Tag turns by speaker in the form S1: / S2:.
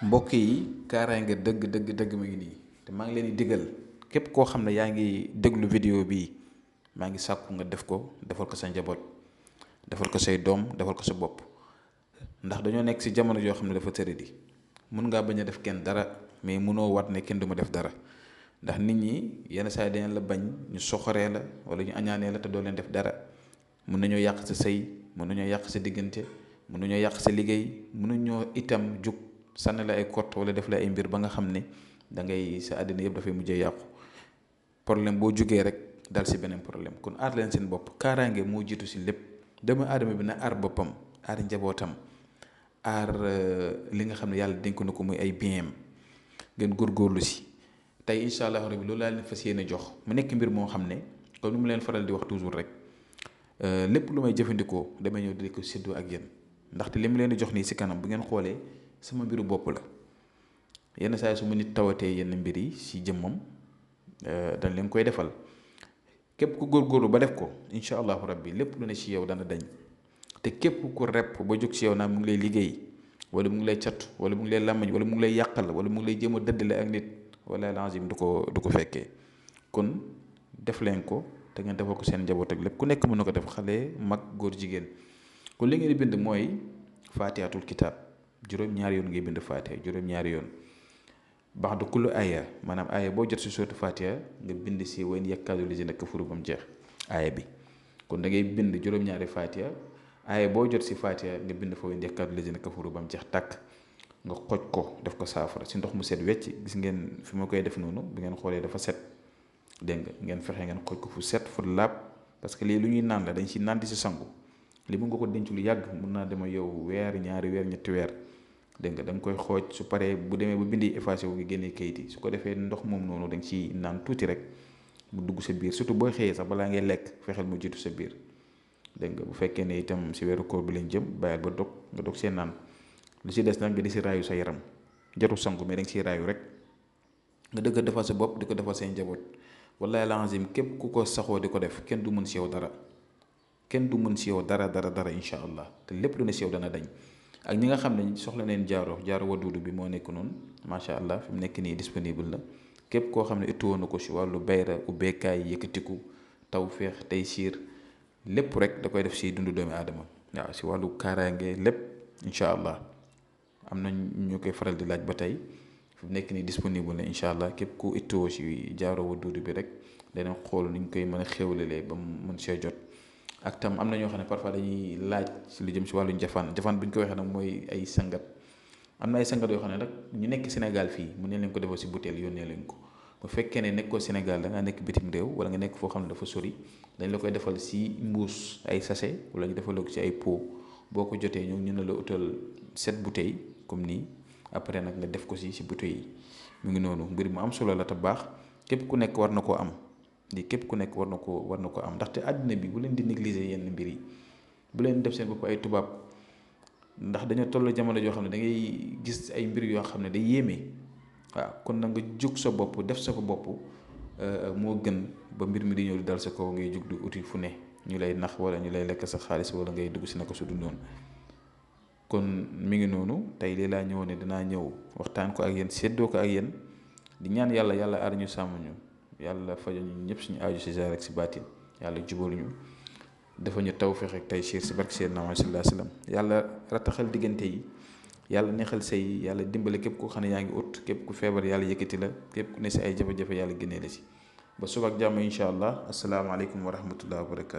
S1: mbokk yi kaaraange dëgg dëgg dëgg ma ngi nii te maa ngi leen di digal képp koo xam ne yaa ngi déglu vidéo bii maa ngi sàkku nga def ko defal ko sa njaboot defal ko say doom defal ko sa bopp ndax dañoo nekk ci jamono joo xam ne dafa tëradi mun ngaa bañ a def kenn dara mais munoo wat ne kenn du ma def dara ndax nit ñi yenn saa yi dañu la bañ ñu soxoree la wala ñu añaanee la te doo leen def dara mun nañoo yàq sa sëy mun nañoo yàq sa diggante mun nañoo yàq sa liggéey mun nañoo itam jug sànni la ay kott wala def la ay mbir ba nga xam ne da ngay sa àddina yëpp dafay mujjee yàqu problème boo jugee rek dal si beneen problème kon aar leen seen bopp kaaraange moo jiitu si lépp doomu aadama bi na aar boppam aar njabootam aar li nga xam ne yàlla dénk na ko muy ay bienam ngeen góorgóorlu si tey incha allah rabbi loolu laa leen fas yéene jox mu nekk mbir moo xam ne comme ni mu leen faral di wax toujours rek lépp lu may jëfandikoo damay ñëw di ko séddoo ak yéen ndaxte li mu leen di jox nii si kanam bu ngeen xoolee sama mbiru bopp la yenn saa yi su ma nit tawatee yenn mbir yi si jëmmam dañ leen koy defal képp ku góorgóorlu ba def ko incha allahu rabbi lépp lu ne si yow dana dañ te képp ku repp ba jóg si yow naan mu ngi lay liggéey wala mu ngi lay catu wala mu ngi lay làmmañ wala mu ngi lay yàqal wala mu ngi lay jéem a dëddale ak nit wala lazim du ko fekkee kon def leen ko te ngeen defal ko seen njaboot ak lépp ku nekk mën na ko def xale mag góor jigéen kon li ngeen di bind mooy faatihatul kitaab juróom-ñaari yoon ngay bind faatiha juróom-ñaari yoon baax du kullu aaya maanaam aaya boo jot si sootu faatiha nga bind si wayn yakkaadu lazina kafaru ba mu jeex aaya bi kon da ngay bind juróom-ñaari faatiha aaya boo jot si faatiha nga bind fa wayn yakkaadu lazina kafaru ba mu jeex tàkk nga xoj ko def ko saafara si ndox mu set wecc gis ngeen fi ma koy def noonu bi ngeen xoolee dafa set dégg nga ngeen fexe ngeen xoj ko fu set fu laab parce que lii lu ñuy naan la dañ si naan di si sangu li mun nga ko denc lu yàgg mun naa dema yow weer ñaari weer ñetti weer dégg nga da nga koy xooj su paree bu demee ba bindi effacé wu nga génnee kayit yi su ko defee ndox moom noonu da nga ci naan tuuti rek mu dugg sa biir surtout booy xëyee sax balaa ngay lekk fexeel mu jiitu sa biir dégg nga bu fekkee ne itam si weeru koor bi lañ jëm bàyyil ba dog nga dog seen naan lu si des nag nga di si raayu sa yaram jotu sangu mais da nga siy raayu rek nga dëgg defal sa bopp di ko defal seen njaboot wallahi lazim képp ku ko saxoo di ko def kenn du mën si yow dara kenn du mën si yow dara incha allah te lépp lu ne si yow dana dañ ak ñi nga xam ne soxla neen jaaro waduudu bi moo nekk noonu macha allah fi mu nekk nii disponible na képp koo xam ne ittuwoon na ko si wàllu bayra ubbeekaay yëkkatiku tawféex tey siir lépp rek da koy def si dundu doomi aadama waaw si wàllu kaaraange lépp incha allah am na ñu koy faral di laaj ba tey fi mu nekk nii disponible na incha allah képp ku ittuwoo si jaaro waduudu bi rek dana xool ni ñu koy mën a xéwlalee ba mu mën see jot. ak tam am na ñoo xam ne parfois dañuy laaj si lu jëm si wàllu njafaan bu ñu ko waxee nag mooy ay sangat am na ay sangat yoo xam ne nag ñu nekk Sénégal fii mu ne leen ko defal si butéel yónnee leen ko bu fekkee ne nekkoo Sénégal da ngaa nekk bitim réew wala nga nekk foo xam ne dafa sori dañ la koy defal si mbuus ay sachet wala ñu defal ko si ay pot boo ko jotee ñoom ñu ne la utal 7 bouteilles comme nii après nag nga def ko si bouteilles yi mu ngi noonu mbir mu am solo la te baax képp ku nekk war na koo am. di képp ku nekk war na ko am ndaxte àddina bi bu leen di négliger yenn mbir yi bu leen def seen bopp ay tubaab ndax dañoo toll jamono joo xam ne da ngay gis ay mbir yoo xam ne day yéeme waaw kon na nga jug sa bopp def sa ko bopp moo gën ba mbir mi di ñëw di dal sa kaw ngay jug di uti fu ne ñu lay nax wala ñu lay lekk sa xaalis wala ngay dugg si naka su dul noonu kon mi ngi noonu tey lii laa ñëwoon ne dinaa ñëw waxtaan ko ak yéen séddoo ko ak yéen di ñaan yàlla aar ñu sàmm ñu. yàlla fajal ñu ñëpp suñu aaju si zaahir ak si baatin yàlla jubal ñu dafa ñu tawfeex ak taysiir si barke Seydina Muhammad sallallahu alayhi wa sallam yàlla rataxal diggante yi yàlla neexal say yi yàlla dimbale képp koo xam ne yaa ngi ut képp ku feebar yàlla yëkkati la képp ku ne si ay jafe-jafe yàlla génnee la si ba suba ak jàmm incha allah asalaamaaleykum wa rahmatullahi wa barakatu